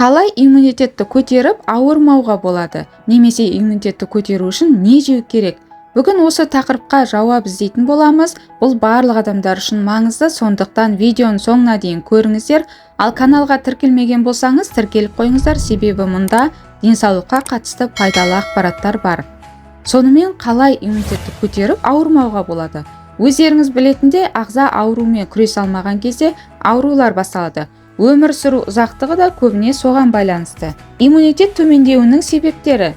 Қалай иммунитетті көтеріп ауырмауға болады, немесе иммунитетті көтеру үшін не жеу керек? Бүгін осы тақырыпқа жауап іздейтін боламыз. Бұл барлық адамдар үшін маңызды, сондықтан видеоның соңына дейін көріңіздер. Ал каналға тіркелмеген болсаңыз, тіркеліп қойыңыздар, себебі мұнда денсаулыққа қатысты пайдалы ақпараттар бар. Сонымен, қалай иммунитетті көтеріп ауырмауға болады? Өздеріңіз білетіндей, ағза аурумен күресе алмаған кезде аурулар басталады. Өмір сүру ұзақтығы да көбіне соған байланысты. Иммунитет төмендеуінің себептері: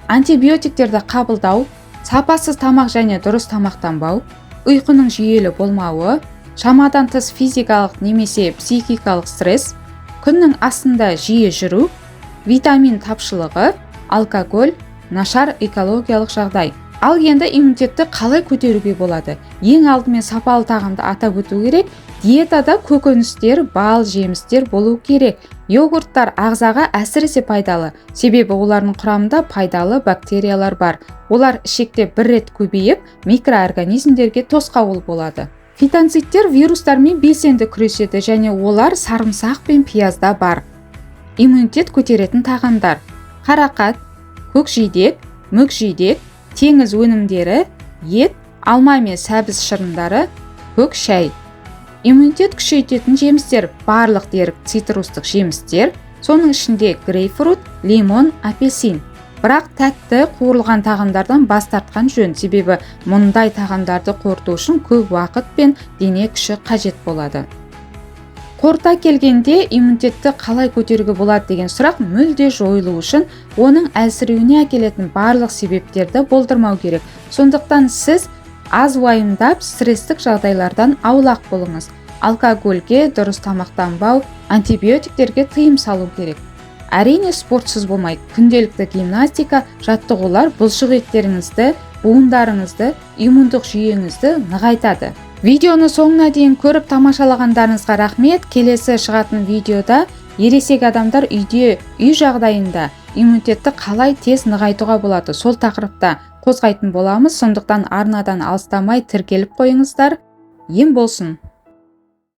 антибиотиктерді қабылдау, сапасыз тамақ және дұрыс тамақтанбау, ұйқының жүйелі болмауы, шамадан тыс физикалық немесе психикалық стресс, күннің астында жиі жүру, витамин тапшылығы, алкоголь, нашар экологиялық жағдай. Ал енді иммунитетті қалай көтеруге болады? Ең алдымен сапалы тағамды атап өту керек. Диетада көкөністер, бал, жемістер болу керек. Йогурттар ағзаға әсіресе пайдалы, себебі олардың құрамында пайдалы бактериялар бар. Олар ішекте бір рет көбейіп, микроорганизмдерге тосқауыл болады. Фитонцидтер вирустармен белсенді күреседі және олар сарымсақ пен пиязда бар. Иммунитет көтеретін тағамдар: қарақат, көкжидек, мүкжидек, теңіз өнімдері, ет, алма мен сәбіз шырындары, көк шай. Иммунитет күшейтетін жемістер: барлық дерлік цитрустық жемістер, соның ішінде грейпфрут, лимон, апельсин. Бірақ тәтті, қуырылған тағамдардан бас тартқан жөн, себебі мұндай тағамдарды қорыту үшін көп уақыт пен дене күші қажет болады. Қорыта келгенде, иммунитетті қалай көтеруге болады деген сұрақ мүлде жойылу үшін оның әлсіреуіне әкелетін барлық себептерді болдырмау керек. Сондықтан сіз аз уайымдап, стресстік жағдайлардан аулақ болыңыз. Алкогольге, дұрыс тамақтанбау, антибиотиктерге тыйым салу керек. Әрине, спортсыз болмайды. Күнделікті гимнастика, жаттығулар бұлшық еттеріңізді, буындарыңызды, иммундық жүйеңізді нығайтады. Видеоны соңына дейін көріп тамашалағандарыңызға рахмет. Келесі шығатын видеода ересек адамдар үйде, үй жағдайында иммунитетті қалай тез нығайтуға болады, сол тақырыпта қозғайтын боламыз. Сондықтан арнадан алыстамай тіркеліп қойыңыздар. Ем болсын.